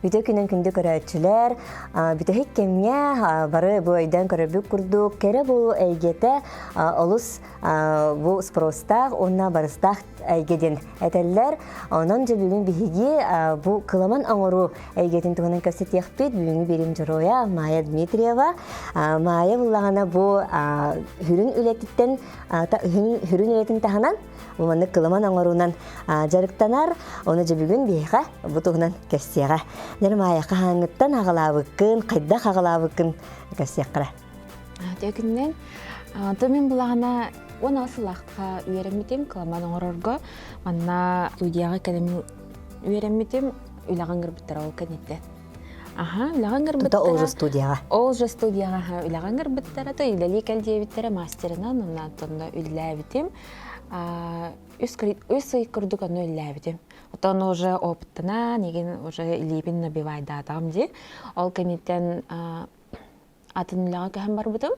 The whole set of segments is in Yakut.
Үтө күнэн күндү көрөөччүлэр, бүтэһик кэмҥэ бары бу өйдөөн көрөрбүт курдук кэрэ буолуу эйгэтэ олус бу спростаах уонна барыстаах эйгэ диэн этэллэр. Онон дьэ бүгүн биһиги бу кыламан оҥоруу эйгэтин туһунан кэпсэтиэхпит. Бүгүҥҥү биэрим дьоруойа Майя Дмитриева. Майя буллаҕына бу хүрүн үлэтиттэн хүрүн үлэтин таһынан маннык кыламан оҥоруунан дьарыктанар. Ону дьэ бүгүн биһиэхэ бу туһунан кэпсиэҕэ. Дьэ Майя хаһааҥҥыттан аҕалаабыккын, хайдах аҕалаабыккын кэпсиэххэ. Үтүө То мин булаҕына 16 сыллаахха үөрэммитим кыламан оҥорорго. Манна студияҕа кэлэн үөрэммитим, үлэҕэ ыҥырбыттара ол кэнниттэн. Аха, үлэҕэ ыҥырбыттара. Тута ол же студияҕа. Ол же студияҕа үлэҕэ ыҥырбыттара, то үлэлии кэл диэбиттэрэ мастерынан, онно онно үлэлээбитим. Үс ый курдук онно үлэлээбитим. Оттон уже опыттанан, игин уже илиибин набивайдаатаҕым дии. Ол кэнниттэн атын үлэҕэ көһөн барбытым.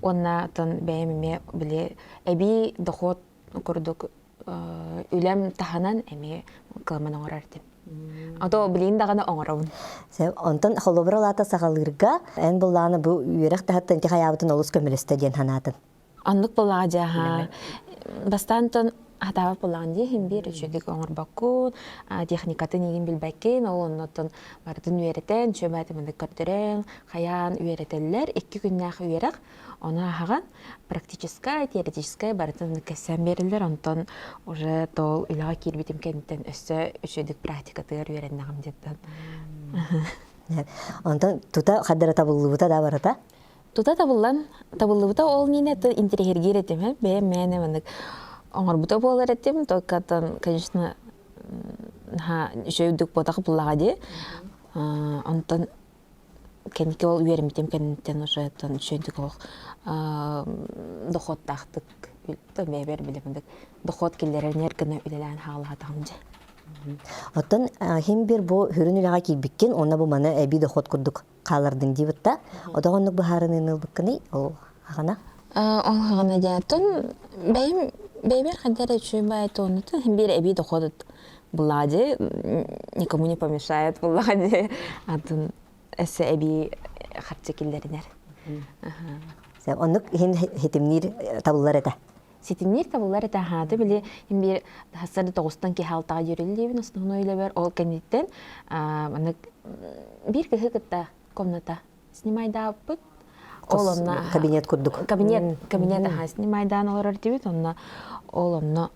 Уонна атын бэйэм эмиэ били эбии дохуот курдук үлэм таһынан эмиэ кыламан оҥорор этим. А то билигин даҕаны оҥоробун. Онтон холобур алаата саҕалыырга эн буллааны бу үөрэх таһыттан хайаабытын олус көмөлөстө диэн санаатын. Оннук буоллаҕа дьэ бастаан хатаабат буоллаҕын дии иһин биир үчүгэй оҥорбоккун техникатын игин билбэккин ол оннуттан барытын үөрэтэн үчүгэй маннык көрдөрөн хайаан үөрэтэллэр икки күннээх үөрэх ону аһаҕан практическай теоретическай барытын кэссэн биэрэллэр онтон уже тол үлэҕэ киирбитим кэнниттэн өссө үчүгэйдик практикатыгар үөрэннэҕим диэттэн Онтон тута хаддара табыллыбыта да барыта Тута табыллан, табыллыбыта ол миэнэ интэриэһиргиир этим, бэйэм мээнэ маннык оҥорбута буолар этим, только там, конечно, наһаа үчүгэйдик буотах буллаҕа дии. Онтон кэнники ол үөрэммитим кэнниттэн уже үчүгэйдик олох дохуоттаахтык бэйэбэр билэммит дохуот киллэрэр гына үлэлээн хаалаатаҕым дьэ. Оттон хим бир бу хүрүн үлэҕэ киирбиккин, уонна бу маны эбии дохуот курдук хаалардыҥ диибит да одоҕоннук быһаарыныыны ылбыккыный ол хаҕана Ол хаҕана диэтин бэйэм бэйэбэр хайда эрэ үчүгэй баайы оннутун биир эбии дохуот буллади никому не помешает буллади атын өссө эбии харчы киллэринэр оннук иһин хитимниир табыллар этэ Ситимниир табыллар этэ аһааты били биир сарда тоҕустан киһи алтаҕа дьүрүллүүбүн основной үлэбэр ол кэнниттэн маннык биир кыһы кытта комната снимайдаабыппыт ол онно кабинет курдук кабинет кабинет аһаа снимайдаан олорор этибит онно ол онно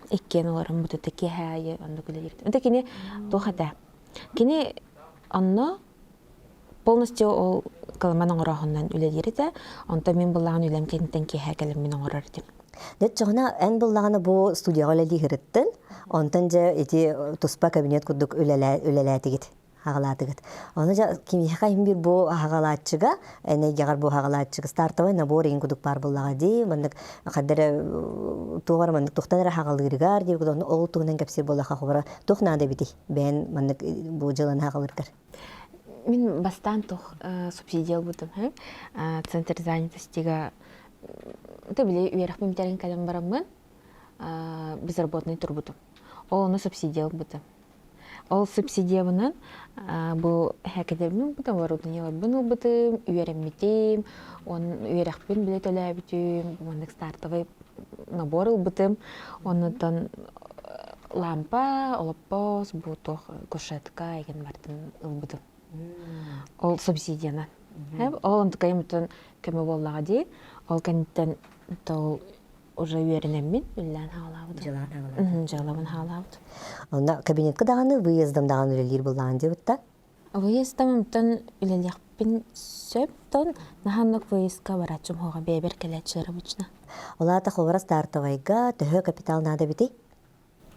иккиэн олорон бутата киэһэ аайы оннук үлэлиир это кини туох этэ кини онно Полностью ол кыламан оҥорооһунан үлэлиир этэ. Онтон мин былаан үлэм кэнниттэн киэһэ кэлэммин оҥорор этим. Дьэ чоҕуна эн буллаҕына бу студияҕа үлэлии сырыттын, онтон дьэ ити туспа кабинет курдук үлэлээтигит, хаҕалаатыгыт. Ону дьэ кимиэхэ иһин биир бу хаҕалааччыга, эн эйгэҕэр бу хаҕалааччыга стартовай набор иһин курдук баар буллаҕа дии, маннык ханна эрэ туох эрэ маннык тухтан эрэ хаҕалыырыгар диир ол туһунан кэпсиир буоллахха хоборо туох наада эбитий бэйэн маннык бу дьыаланы хаҕалыыргар? Мин бастаан туох субсидия ылбытым Центр занятостига ты били үөрэхпин бүтэрэн кэлэн бараммын безработный турбутум. Ол ону субсидия ылбытым. Ол субсидиябынан бу хэкэдэрбин ылбытым, оборудованиеларбын ылбытым, үөрэммитим, он үөрэхпин билэ төлөөбүтүм, маннык стартовый набор ылбытым. Оннуттан лампа, олоппос, бу туох кушетка эгин бартын ылбытым. Ол субсидияны. Ол онтукайым оттон көмө буоллаҕа дии. Ол кэнниттэн ол уже үөрэнэммин үллээн хаалаабытым. Дьыалабын хаалаабытым. Онно кабинетка даҕаны выездом даҕаны үлэлиир буоллаҕын диэбитта. Выездом онтон үлэлиэхпин сөп тон наһаа выездка барааччым хоҕа бэйэбэр кэлээччилэр обычно. Ол аата холобура стартовайга төһө капитал наада эбитий?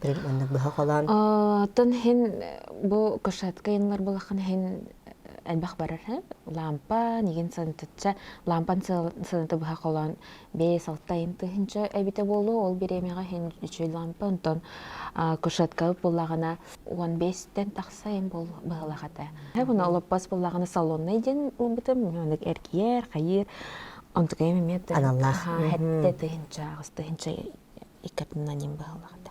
Маннык быһа холоон. Оттон иһин бу кушетка инлар булахын иһин элбэх барар лампа нигин сантыча лампан сыаната быһа холоон 5-6 айын тыһынча эбитэ буолуо ол бириэмэҕэ иһин үчүгэй лампа онтон кушеткабыт буллаҕына 15-тэн тахса айын быһылах этэ. Буну олоппос буллаҕына салоннай диэн ылбытым. Оннук эргийэр, хайыыр. Онтукайым эмиэ Аналлаах. Хэттэ тыһынча, аҕыс тыһынча иккатынан ньим быһалаахта.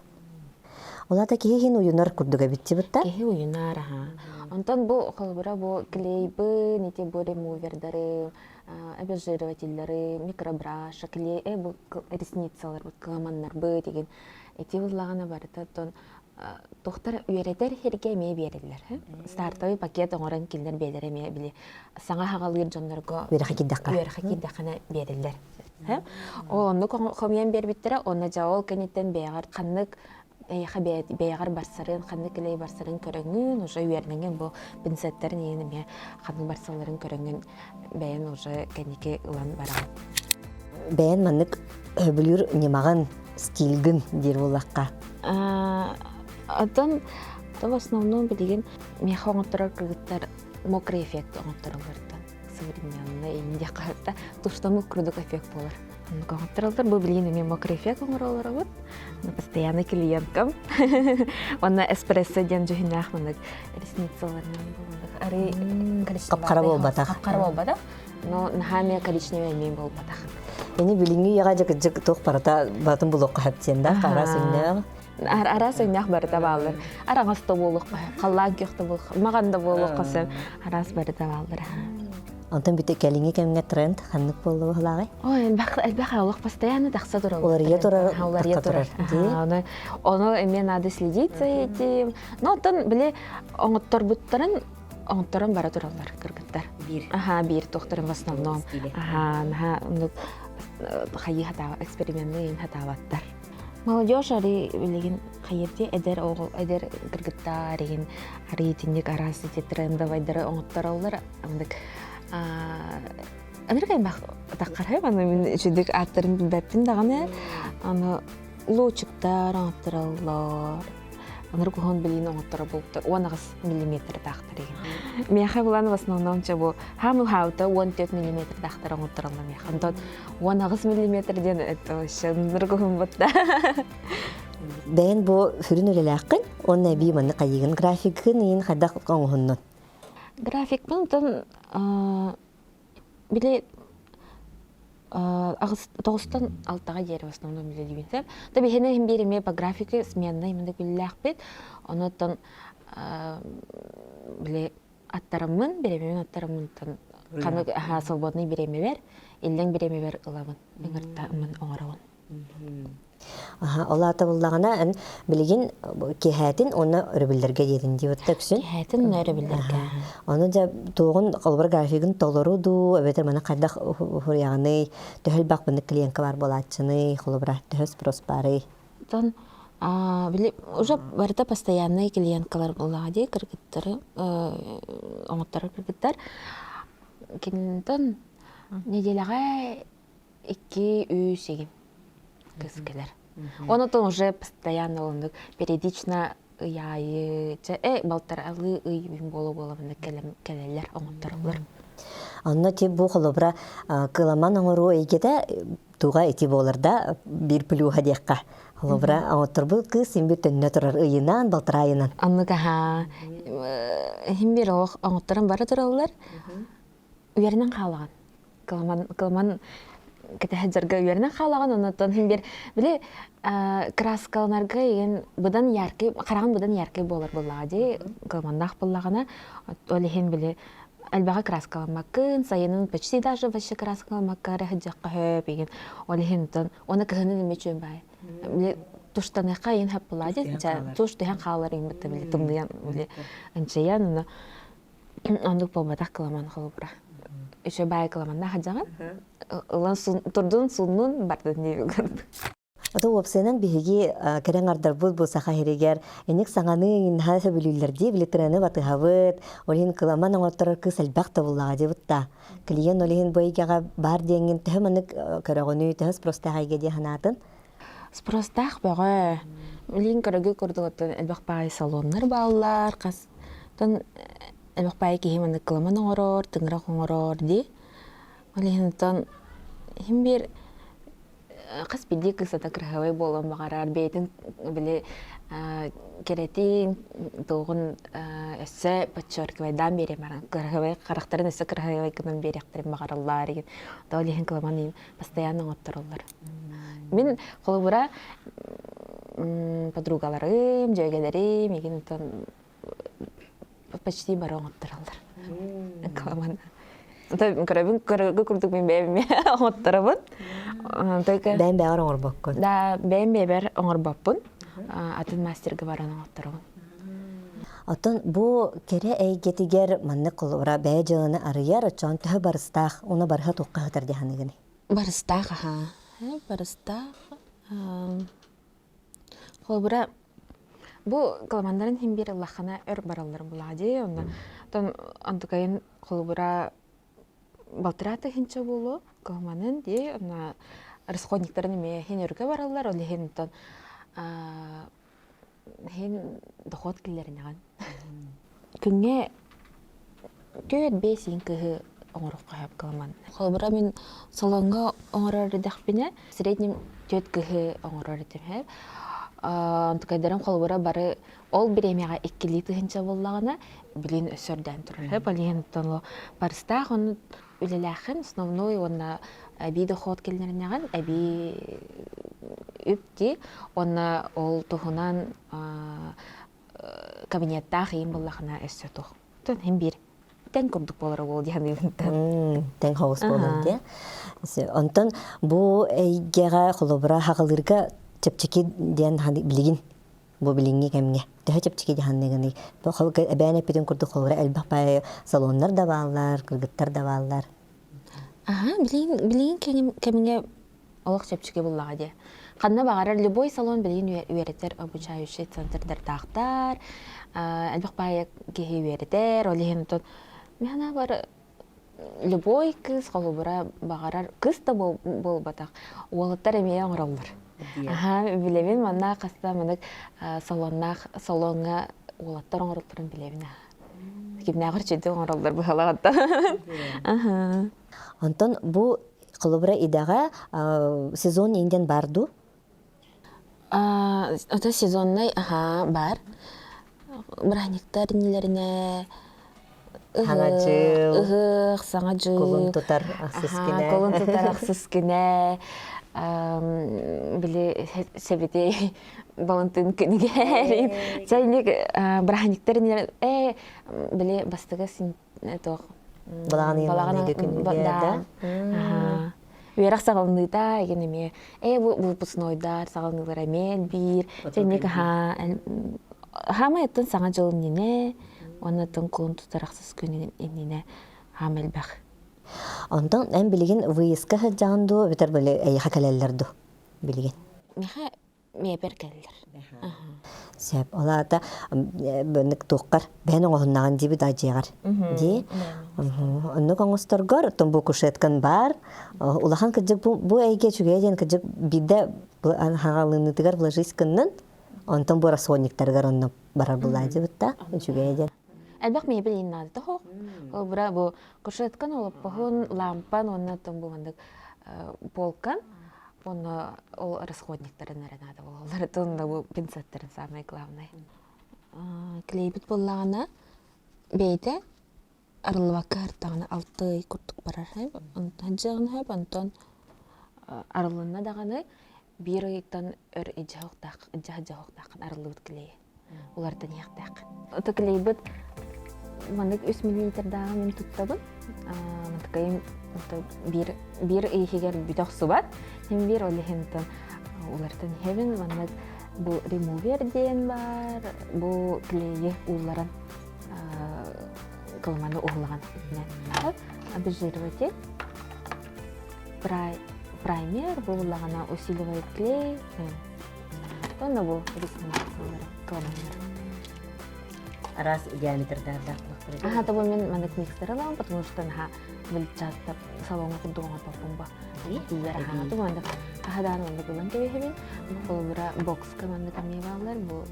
Олата киһи иһин уйунар курдук эбитчи бытта. Киһи уйунар, аха. Онтон бу холобура бу клейбы, ити бу ремувердары, обезжиривателлары, микробраша, клей, бу ресницалар, кыламаннарбы деген ити буллаҕына барыта оттон тохтор үөрэтэр сиргэ эмиэ биэрэллэр. Стартовый пакет оҥорон кинилэр бэйэлэрэ эмиэ били саҥа хаҕалыыр дьоннорго үөрэхэ киирдэххэ үөрэхэ киирдэххинэ биэрэллэр. Ол оннук хомуйан биэрбиттэрэ, онно дьэ ол кэнниттэн бэйэҕэр ханнык эйиэхэ бэйэҕэр барсарын, ханнык илэй барсарын көрөҥҥүн, уже үөрэнэҥҥин бу пинцеттэрин иһин эмиэ ханнык барсалларын көрөҥҥүн бэйэн уже кэнники ылан бараҕын. Бэйэн маннык сөбүлүүр ньымаҕын, стилгин диир буоллахха. Оттон в основном билигин миэхэ оҥотторор кыргыттар мокрый эффект оҥоттороллортон современный диэххэ туштамык курдук эффект буолар. Оннук оҥоттороллор. Бу билигин эмиэ мокрый эффект оҥоролоробут. Постоянный клиенткам. Онно эспрессо диэн дьүһүннээх маннык ресницаларынан арый Хапхара буолбатах. Хапхара буолбатах. Но наһаа эмиэ коричневый эмиэ буолбатах. Ини билиҥҥи үйэҕэ дьыкыдьык туох барыта батын булуохха сөп да араас өҥнөөх. Араас өҥнөөх барыта бааллар. Араҥас да буолуохха, халлаан күөх да буолуохха, маҕан да буолуохха сөп. Араас барыта бааллар. Онтон бүтэ кэлиҥҥи кэмҥэ тренд ханнык буолла быһылааҕый? Ой, элбэх элбэх олох постоянно тахса турар. Уларыйа турар, уларыйа турар. Ону ону эмиэ надо следить за этим. Но оттон били оҥотторбуттарын оҥотторон бара тураллар кыргыттар. Биир. Аха, биир тохторун в основном. Аха, наһаа оннук хайыы хатаава эксперименны хатаабаттар. Молодежь ари билигин хайырди эдэр оҕол эдэр кыргыттар иһин ари итинник араас ити трендовайдары оҥоттороллор андык ынырык аймах таххарай аны мин үчүдүк ааттарын билбэппин даҕаны аны лучиктар оҥоттороллор ынырык уһун билиин оҥотторо буолуктар 18 миллиметрдаахтар игин миэхэ булан в основном чэ бу хаамы хааута 14 миллиметрдаахтар оҥоттороллор миэхэ онтон 18 миллиметр диэн это вообще ынырык уһун бутта Бэйэн бу сүрүн үлэлээххин уонна эбии маннык хайыгын графикын иин хайдах оҥоһуннун? Графикпын оттон били аҕыс тоҕустан алтаҕа диэри в основном үлэлиибин сөп. То биһиэнэ иһин биир эмиэ по графике сменнай мында күллээхпит. Онуттан били аттараммын, бириэмэбин аттараммынтан ханнык свободный бириэмэбэр, иллэҥ бириэмэбэр ылабын, ыҥыртаммын оҥоробун. Ол аата буллаҕына эн билигин киэһээтин уонна өрөбүллэргэ диэтин дии бутта үксүн. Киэһээтин уонна өрөбүллэргэ. Ону дьэ туоҕун холобур графигын толору дуу эбэтэр маны хайдах уһуйаҕыный төһө элбэх маннык клиентка баар буолааччыный холобура төһө спрос баарый? Оттон били уже барыта постоянный клиенткалар буоллаҕа дии кыргыттары оҥотторор кыргыттар. Кининтэн неделяҕа икки үс игин кыс кэлэр. Онотон уже постоянно оннук периодично ый аайы чэ э балтаралыы ый үһүн буола-буола маннык кэлэллэр оҥоттороллор. Онно ти бу холобура кыламан оҥоруу эйгэтэ туга ити буолар да биир плюһа диэххэ. Холобура оҥотторбут кыыс син бир төннө турар ыйынан, балтараа ыйынан. Оннук аһаа иһин бир олох оҥотторон бара тураллар. Үөрэнэн хаалаҕын. Кыламан кыламан кэтэһэ дьарга үөрэнэн хаалаҕын оннуттан иһин бир били краскаланарга игин быдан яркий хараҕын быдан яркий буолар буоллаҕа дии кыламаннаах буоллаҕына ол иһин били элбэҕи краскаламмаккын сайынын почти даже вообще краскаламмакка эрэ сылдьыахха сөп игин ол иһин оттон уонна кыһынын эмиэ үчүгэй баайы били туштаныахха иһин сөп буоллаҕа дии туш түһэн хаалар иҥ бытта били тымныйан били ынчыйан уна Оннук буолбатах кыламан холобура. Еще баай кыламаннаах сылдьаҕын. Ылан турдун, суннун, бардын дии курдук. Ото уопсайынан биһиги кэрэ аҥардарбыт бу саха иһиригэр инник саҥаны наһаа сөбүлүүллэр дии били трени батыһабыт ол иһин кыламан оҥотторор кыыс элбэх да буллаҕа дии та клиент ол иһин бу эйгэҕэ баар диэҥҥин төһө маннык көрөҕүнүй төһө спростаах эйгэ дии санаатын Спростаах бөҕө. Билигин көрөгү курдук оттон элбэх баай салоннар бааллар, хас оттон элбэх баай киһи маннык кыламан оҥорор, тыҥырах оҥорор дии. Ол иһин оттон иһин биир Хас биирдии кыыс ата кыраһыабай буолуон баҕарар, бэйэтин били кэрэтин, туоҕун өссө подчеркивайдаан биэриэн баран кыраһыабай харахтарын өссө кыраһыабай гынан биэриэхтэрин баҕараллар игин. Ол иһин кыламан иһин постоянно оҥоттороллор. Мин холобура подругаларым, дьүөгэлэрим игин оттон почти бары оҥоттороллор. Кыламан. Көрөбүн көрөргө курдук мин бэйэм оҥотторобун. Только Бэйэм бэйэҕэр оҥорбоккун. Да, бэйэм бэйэбэр оҥорбоппун. Атын мастерга баран оҥотторобун. Оттон бу кэрэ эйгэтигэр маннык холобура бэйэ дьыаланы арыйар, оччоон төһө барыстаах, уна барыһа туохха сытар дии саныыгыный? Барыстаах аһаа. Барыстаах. Холобура, бу кыламаннарын иһин биир ыллаххына өр бараллар булаа дии. Онно оттон онтукайын холобура балтараа тыһыынча буолуо кыламанын дии. Онно расходниктарын эмиэ иһин өргө бараллар. Ол иһин оттон иһин дохуот киллэринэҕин. Күҥҥэ 4-5 иин кыһы оҥоруохха сөп кыламан. Холобура, мин салоҥҥа оҥорор эрдэхпинэ, среднем түөрт кыһы оҥорор этим сөп. Онтукайдарым холобура бары ол бириэмэҕэ иккилии тыһыынча буоллаҕына, билин өссө үрдээн турар сөп. Ол иһин оттон барыстаах ону үлэлээххин основной уонна эбии дохуот киллэринэҕин, эбии үп дии. Уонна ол туһунан кабинеттаах иин буллахына өссө туох. Тон хин биир тэҥ курдук буолара буол дии саныыбын. Тэҥ хоҕус буолар дии. Онтон бу эйгэҕэ холобура хаҕылыырга чэпчэки диэн билигин бу билиҥҥи кэмҥэ төһө чэпчэки дии саныыгыный? Бу эбээн эппитин курдук холобура элбэх баайы салоннар да бааллар, кыргыттар да бааллар. Аха, билигин билигин кэмҥэ олох чэпчэки буллаҕа дии. Ханна баҕарар любой салон билигин үөрэтэр обучающий центрдардаахтар, элбэх баайы киһи үөрэтэр, ол иһин оттон мин бар любой кыыс холобура баҕарар кыыс да буолбатах уолаттар эмиэ оҥороллор. Аха, билэбин манна хаста маннык салоннаах салоҥҥа уолаттар оҥороллорун билэбин. Кимнээҕэр чэйдик оҥороллор быһалаҕатта. Аха. Онтон бу холобура идэҕэ сезон индиан бар дуу? Это сезонный аха бар. Бырааһынньыктар иннилэринэ Саҥа дьыл, ыһыах, саҥа дьыл, кулун тутар ахсыс күнэ. Кулун тутар ахсыс күнэ, били сэбити Балантыын күнүгэр чайник бырааһынньыктар иннилэринэ э били бастакы туох Балаҕан ыйын маҥнайгы күнүгэр да? Үөрэх саҕаланыыта игин эмиэ ээ бу выпускнойдар саҕаланыылара эмиэ элбиир. Чэнник аһаа хаамай оттон саҥа дьыл иннинэ уонна оттон кулун тутар ахсыс күн иннинэ хаама элбэх. Онтон эн билигин выездка сылдьаҕын дуу эбэтэр били эйиэхэ кэлэллэр дуу билигин? Миэхэ миэбэр кэллэр. Сөп. Ол аата бөннүк туоххар бэйэн оҥоһуннаҕын диибит дьиэҕэр. Дии. Оннук оҥосторгор оттон бу кушеткан бар. Улахан кырдьык бу, бу эйгэ үчүгэйэ диэн кырдьык биирдэ хаҕалыынытыгар вложись гыннын, онтон бу расходниктарыгар онно барар булаа дибит да үчүгэйэ диэн. Элбэх мебель иин наадата хоох. Холобура бу кушеткан олоппоһун, лампан уонна оттон бу маннык полкан Онно ол расходниктарын эрэ наада буолаллар. Онно бу пинцеттэрин самое главное. Клейбит буоллаҕына бэйэтэ арыллыбакка ыртаҕына алта ый курдук барар онтон дьыаҕын онтон арыллынна даҕаны биир ыйтан өр дьаһахтаах дьаһахтааххын арыллыбыт клейи уларытан иһиэхтээх. Ото клейбит маннык үс миллилитрдааҕы мин туттабын. Мантыкайым биир биир ый иһигэр бүтэ охсубат. Син биир ол иһин уларытан иһэбин. Маннык бу ремувер диэн бар, бу клейи уулларан кылыманы уһулаҕан итинэн. Обезжириватель, праймер, бу буллаҕына усиливает клей, Онно бу кыламаннар. Араас диаметрдардаах Аха, того мен маннык микстер аламын, потому что наха бил часто салоҥҥа курдук оҥорбоппун ба. Тиийэр аха, то маннык хаһадаан оннук ылан кэбиһэбин. Холобура бокска маннык эмиэ бааллар, бу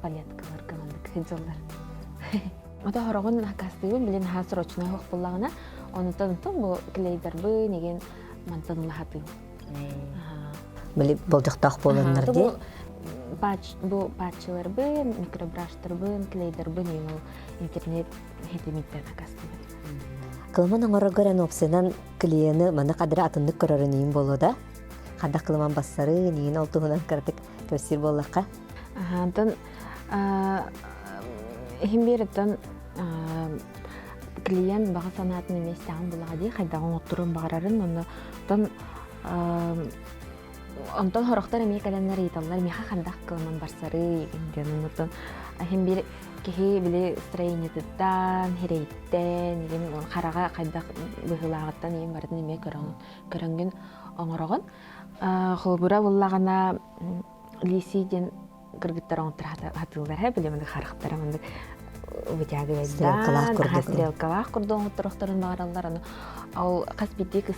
палеткаларга маннык сылдьаллар. Ото хороҕун акастыыбын, билин наһаа срочно оһох буллаҕына, онутан бу клейдарбын, игин мантан улахатыым. Били болдьохтоох буоланнар дии. Патч, бу патчыларбын, микробраштарбын, клейдарбын ол интернет хитимиттен акастыбын. Кылыман оҥороргор эн опциянан клиены маны кадра атыннык көрөрүн иин болуо да? Хадах кылыман бассары, иин ол туһунан кыратык кэпсиир буоллахха? Антон иһин биэриттэн клиент баҕа санаатын эмиэ истэҕин булаҕа дии хайдаҕын оҥотторуон баҕарарын онно оттон онтон сорохтор эмиэ кэлэннэр ыйыталлар миэхэ хайдах кылынан барсарый диэн оннуттан иһин биир киһи били строениетыттан хирэйиттэн игин хараҕа хайдах быһыылааҕыттан игин барытын эмиэ көрөҥгүн оҥороҕун холобура буллаҕына Лиси диэн кыргыттар оҥоттор хатыыллар һэ били маны харахтара маннык вытягивайдаан стрелкалаах курдук оҥотторохторун баҕараллар аны ол хас биирдии кыс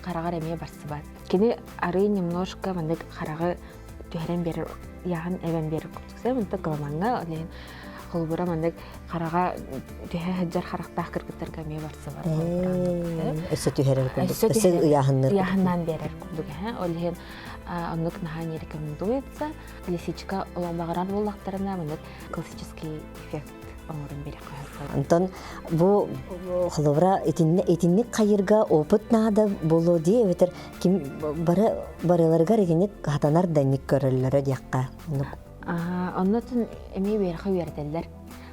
хараҕар эмиэ барсыбат кини арыы немножко маннык хараҕы түһэрэн биэрэр яһын эбэн биэрэр курдук сэ онто кыламаҥҥа ол иһин холобура маннык хараҕа түһэ сылдьар харахтаах кыргыттарга эмиэ барсыбат өссө түһэрэр курдук өссө ыйааһыннар ыйааһыннаан биэрэр курдук э ол иһин оннук наһаа не рекомендуется. Лисичка олоҕбаҕырар буоллахтарына маннык классический эффект оҥорон биэриэххэ сөп. Онтон бу холобура итинник хайырга опыт наада буолуо дии эбэтэр ким бары барыларыгар итинник хатанар да инник көрөллөрө диэххэ. Оннотун эмиэ үөрэххэ үөрэтэллэр.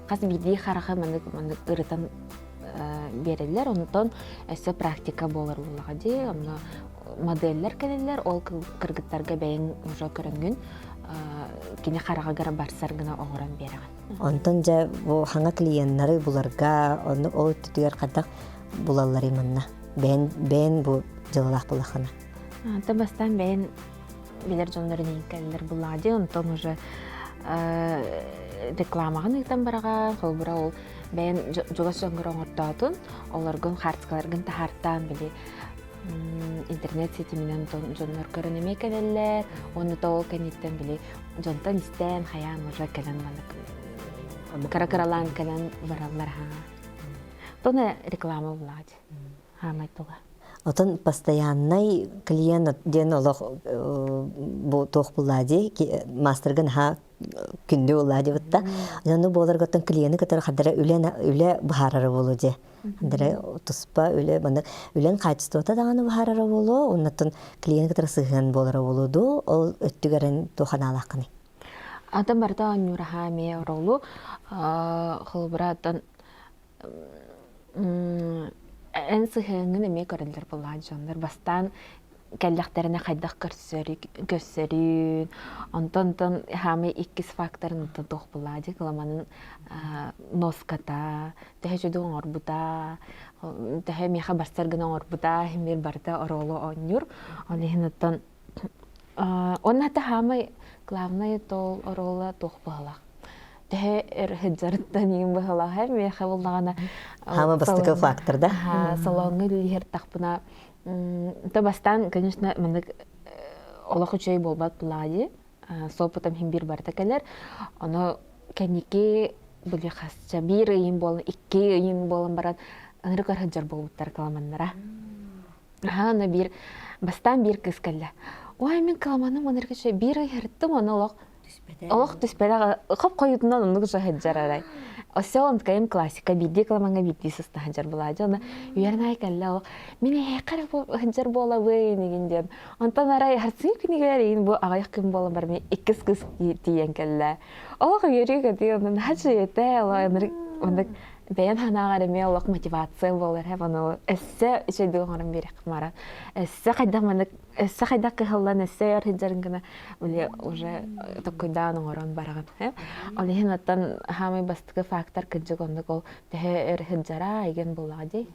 Хас биирдии хараха маннык маннык ырытан биэрэллэр. Онтон өссө практика буолар буоллаҕа дии. Онно моделлэр кэлэллэр, ол кыргыттарга бэйэҥ уже көрөҥҥүн кини хараҕыгар барсар гына оҥорон биэрэҕин. Онтон дьэ бу хаҥа клиеннары буларга, оннук ол өттүтүгэр хайдах булалларый манна? Бэйэн бэйэн бу дьылалаах булаххына. Онтон бастаан бэйэн билэр дьоннорун иһин кэллэр буллаҕа дии, онтон уже рекламаҕын ыытан бараҕа, холобура ол бэйэн чугас дьоҥҥор оҥортоотун, олоргун хаартыскаларгын таһаартаан били интернет ситиминэн дьоннор көрөн эмиэ кэлэллэр уонна то ол кэнниттэн били дьонтон истэн хайаан уже кэлэн маннык кыра-кыралаан кэлэн бараллар аһаа тоне реклама булаат хаамай туга Отон постояннай клиент диэн олох бу туох буллаа дии мастерга наһаа күндү буллаа дебитта. Ону буоларгаттан клиени кытары хадара үлэ үлэ быһаарара буолуо дии. Андре туспа үлэ маннык үлэн хаачыстыбата даҕаны быһаарара буолуо, оннуттан клиент кытары сыһыан буолара буолуо дуу, ол өттүгэрин туох анаалааххыный? Атын барыта оонньуураһаа эмиэ ороолу холобура эн сыһыаҥҥын эмиэ көрөллөр буоллаҕа дьоннор бастаан кэллэхтэринэ хайдах көрсөрүн, онтон хаамай иккис факторын онтон туох буоллаҕа дии кыламанын носката, төһө үчүгэй оҥорбута, төһө миэхэ барсар гына оҥорбута, мир барыта оруолу оонньуур. Ол иһин оттон уонна хата хаамай главное тол оруола туох быһалаах. Төһө өр сылдьарыттан иин быһалаах миэхэ буллаҕына Хаама бастакы фактор да? Салоҥҥа үлэлиһэр тахпына То бастаан, конечно, маннык олох үчүгэй буолбат булаади. С опытом иһин биир барыта кэлэр. Ону кэнники били хасча биир ыйын буолан, икки ыйын буолан баран ынырык сылдьар буолбуттар кыламаннара. Аха, аны биир бастаан биир кыыс кэллэ. Ой, мин кыламаным ынырык үчүгэй биир ый ырыттым, ону олох Олох түспэтэх, хоп-хойутунан оннук же сылдьар арай. Өссө онтукайым классика, биирдии кыламаҥҥа биирдии сыста сылдьар булаадьы. Оны үөрэн аай кэллэ ол мин эһиэхэ эрэ бу сылдьар буолабын игин диэн. Онтон арай харсыы күнүгэр игин бу аҕыйах күн буолан баран мин иккис кыс тиийэн кэллэ. Олох үөрүү көтүү, онон наһаа үчүгэй олох ынырык оннук бэйэм санааҕар эмиэ олох мотивация буолар һэ ону өссө үчүгэйдик оҥорон биэриэххэ баара. Өссө хайдах маннык өссө хайдах кыһыллан өссө өр сылдьарын гына били уже токкуйдаан оҥорон бараҕын ол иһин оттон хаамай бастакы фактор кырдьык оннук ол төһө өр сылдьара айгын буоллаҕа дии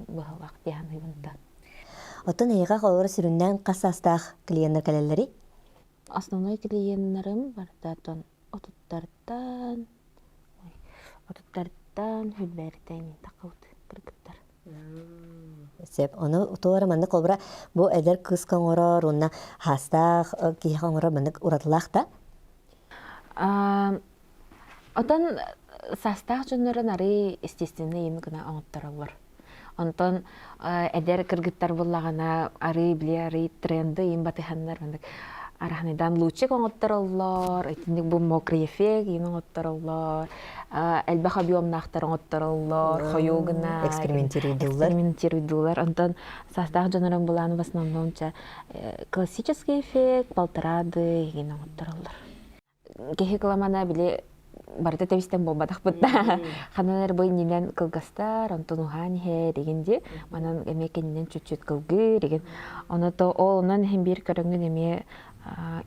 быһылах дии саныыбын да Оттон эйиэхэ холобура сүрүннээн хас саастаах клиеннэр кэлэллэрий? Основной клиеннарым барыта оттон отуттартан отуттартан хүлбэриттэн таххабыт кыргыттар Сөп. Ону туора маннык холобура бу эдэр кыыска оҥорор уонна хаастаах киһиэхэ оҥорор маннык уратылаах да? Отон саастаах дьоннорун арый естественный еми гына оҥоттороллор. Онтон эдэр кыргыттар буллаҕына арыы били арыы тренды им батыһаннар маннык араһныйдан лучик оҥоттороллор, итинник бу мокрый эффект иин оҥоттороллор, элбэх объемнаахтар оҥоттороллор, хойуу гына экспериментируйдуулар. Экспериментируйдуулар. Онтон саастаах дьонорон булаан в основном классический эффект, полторады игин оҥоттороллор. Киһи кыламана били барыта тэбистэн буолбатахпыт да. Ханан эрэ бу иннинэн кылгастар, онтон уһаан иһэр игин ди. Манан эмиэ кэннинэн чуть-чуть кылгыыр игин. Ону то ол онон иһин биир көрөҥҥүн эмиэ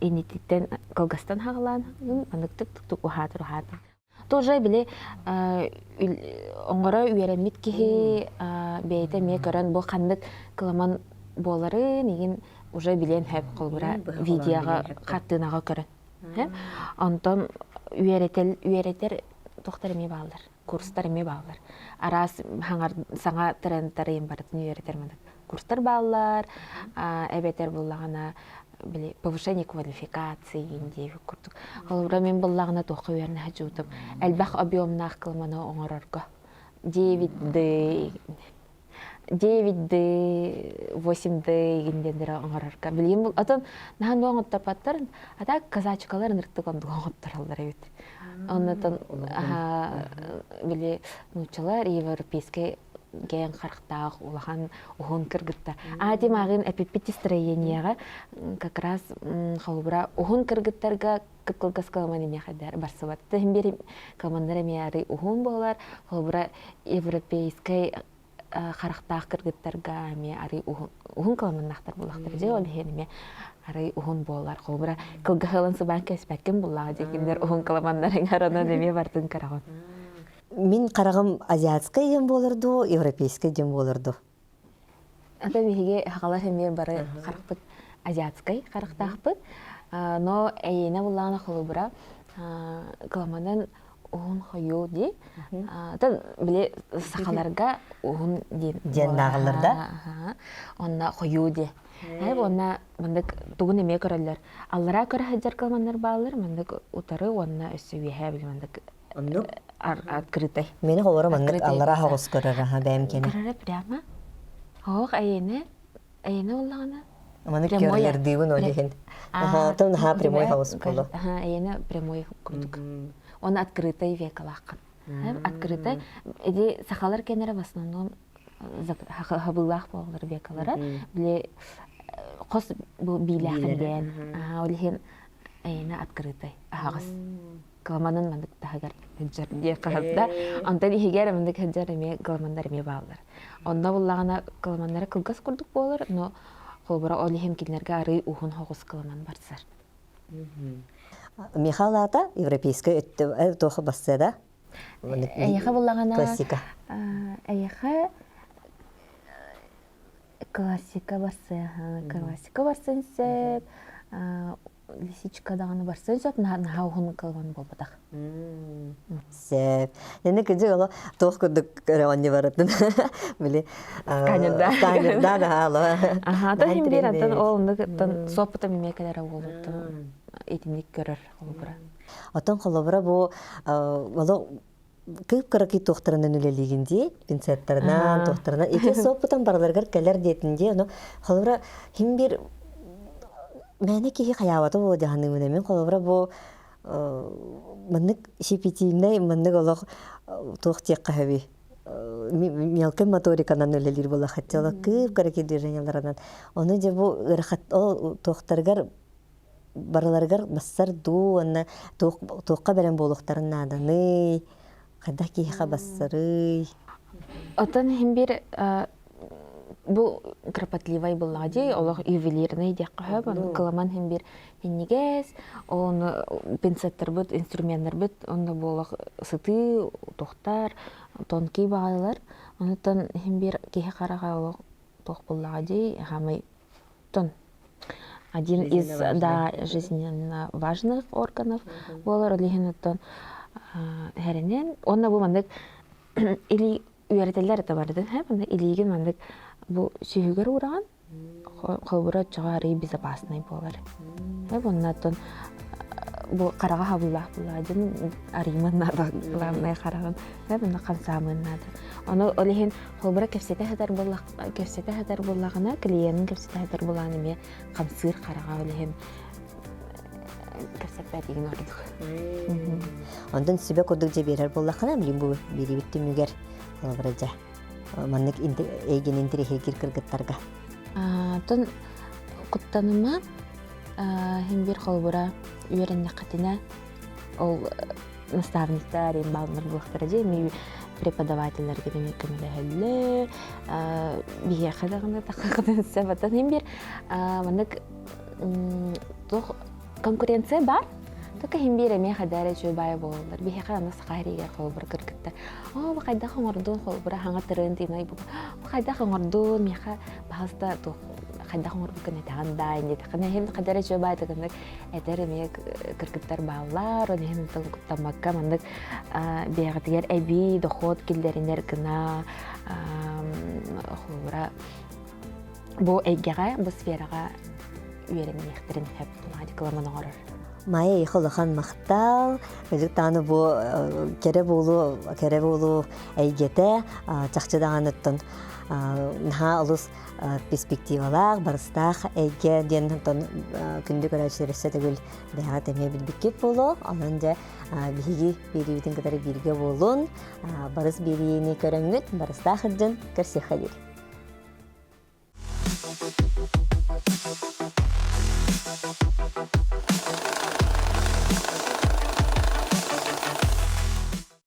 иннититтэн кылгастан хаҕалаан анык тук уһаатыр уһаатыр. Тоже били оҥоро үөрэммит киһи бэйэтэ эмиэ көрөн бу ханнык кыламан буоларын игин уже билиэн сөп холобура видеоҕа хартыынаҕа көрөн. Онтон үөрэтэл үөрэтэр туохтар эмиэ бааллар, курстар эмиэ бааллар. Араас саҥа трендтары барытын үөрэтэр маннык курстар бааллар, эбэтэр буллаҕына били повышение квалификации диэбит курдук. Холобура мин буллаҕына туохха үөрэнэ сылдьыбытым элбэх объемнаах кылманы оҥорорго 9D 9D 8D игиндендere оҥорорго билигин отон наһаа оҥоттоппаттар а так казачкалар ынырыктык оннук оҥоттороллор эбит оннотон били нууччалар европейскай кээн харахтаах улахан уһун кыргыттар. Аа дим ааҕын эпиппит строениеҕа как раз холобура уһун кыргыттарга кып-кылгас кыламан эмиэхэ барсыбат. Иһин биэр кыламаннар эмиэ арый уһун буолар. Холобура европейскай харахтаах кыргыттарга эмиэ арый уһун уһун кыламаннаахтар буоллахтар дьэ ол иһин эмиэ арый уһун буолар. Холобура кылгаһылан сыбаан кэспэккин буллаҕа дьэ кинилэр уһун кыламаннарын аранан эмиэ бартын караҕын. Мин хараҕым азиатскай диэн буолар дуу, европейскай диэн буолар дуу? Ата биһиги сахалар эмиэ бары харахпыт азиатскай харахтаахпыт. Но эйиэнэ буллаҕына холобура кыламанан уһун хойуу дии. Атын били сахаларга уһун диэн диэн нааҕыллар да? Онно хойуу дии. Уонна маннык тугун эмиэ көрөллөр. Аллараа көрө сылдьар кыламаннар бааллар, маннык утары уонна өссө үөһээ били маннык Оннук. Открытай. Мени холоро маннык аллара хаҕыс көрөр аха бэйэм кene. Көрөрө прямо. Хоох эйэне эйэне боллаҕына. Маннык көрөрдүүбүн ол иһин. Аха, тон наһаа прямой хаҕыс боло. Аха, эйэне прямой курдук. Он открытай векалааххын. Открытай. Эди сахалар кенере в основном хабыллаах буолалар векалара. Били хос бу биилээхин диэн. Ол иһин эйэне открытай аһаҕас. Кыламанын маннык таһыгар сылдьар диэ хаһыта. Онтон иһигэр маннык сылдьар эмиэ кыламаннар эмиэ бааллар. Онно буллаҕына кыламаннара кылгас курдук буолар, но холобура ол иһин кинилэргэ арыы уһун соҕус кыламан барсар. Михаил аата европейскай өттө туох бассыа да? Эйиэхэ буллаҕына классика. Эйиэхэ классика барсыа, классика барсын сөп, лисичка даҕаны барсан сөп наһаа уһун кылган буолбатах Сөп. Эни кыдьык оло туох курдук көрөҕөнньү барытын били сканерда сканерда наһаа Аха, та хим биир антон ол оннук суоппута мимиэ кэлэрэ уолуттан итинник көрөр холобура. Отон холобура бу оло кып-кыракый туохтарынан үлэлиигин дии, пинцеттарынан, туохтарынан. Ити суоппутан барыларыгар кэлэр диэтин дии. Ону холобура хим бир мээнэ киһи хайаабата буолуо дьаһаныыбын мин холобура бу маннык щепетильнай маннык олох туох диэххэ сөбүй мелкой моториканан үлэлиир буоллахха олох кып-кыракый движенияларынан ону дьэ бу ыарахат ол туохтарыгар барыларыгар бассар дуу уонна туохха бэлэм буолуохтарын нааданый хайдах киһиэхэ бассарый Оттон иһин биир бу кропотливай буоллаҕа дии, олох ювелирный диэххэ сөп, ону кыламан иһин биир минньигэс, ону пинцеттарбыт, инструменнарбыт онно буолах сытыы, тохтар, тонкий баҕайылар. Онуттан иһин биир киһи хараҕа олох туох буоллаҕа дии, хаамай тон один из да жизненно важных органов буолар ол иһин оттон хэринэн уонна бу маннык илии үөрэтэллэр это барытын һэ маннык илиигин маннык бу сүһүгэр уураҕын холобура оччоҕо арыый безопасный буолар һэ уонна оттон. Бу хараҕа хабыллаах буоллаҕа дьон арыйман наада, главное хараҕын манна хамсаамын наада. Ону ол иһин холбура кэпсэтэ сытар буоллах кэпсэтэ сытар буоллаҕына клиенын кэпсэтэ сытар буоллаҕына эмиэ хамсыыр хараҕа ол иһин кэпсэппэт игин ордук. Онтон сүбэ курдук дьэ биэрэр буоллаххына, билим бу биэрибит түмүгэр холобура дьэ маннык эйгин интириэһиргиир кыргыттарга. Тон куттаныма хин бир холобура үөрэннэххитинэ ол наставниктар им бааллар буолуохтара дии эми преподавателлэргэ эмиэ көмөлөһөллөр биһиэхэ даҕаны таххахытын сөп хин бир маннык туох конкуренция бар только хин биир эмиэ хайдаа эрэ үчүгэй баайа буолаллар биһиэхэ аны саха иһигэр холобура кыргыттар оо бу хайдах оҥордун холобура хаҥа тырын тыынай бу хайдах оҥордун миэхэ баһаста туох хайдах оҥорбуккун этэҕин даа диэтэххинэ иһин хайда эрэ үчүгэй баайытык ыннык этэр эмиэ кыргыттар бааллар ол иһин онтон куттаммакка маннык бэйэҕитигэр эбии дохуот киллэринэр гына холобура бу эйгэҕэ, бу сфераҕа үөрэниэхтэрин сөп дипломун оҥорор. Майя эйиэхэ улахан махтал. Даҕаны бу кэрэ буолуу, кэрэ буолуу эйгэтэ чахчы даҕаныттан наһаа олус перспективалаах, барыстаах эйгэ диэн онтон күндү көрөөччүлэр өссө төгүл бэйэҕит эмиэ билбиккит буолуо. Онон дьэ биһиги биэриибитин кытары бииргэ буолун, барыс биэриини көрөҥҥүт, барыстаах сылдьын көрсүөххэ диэри.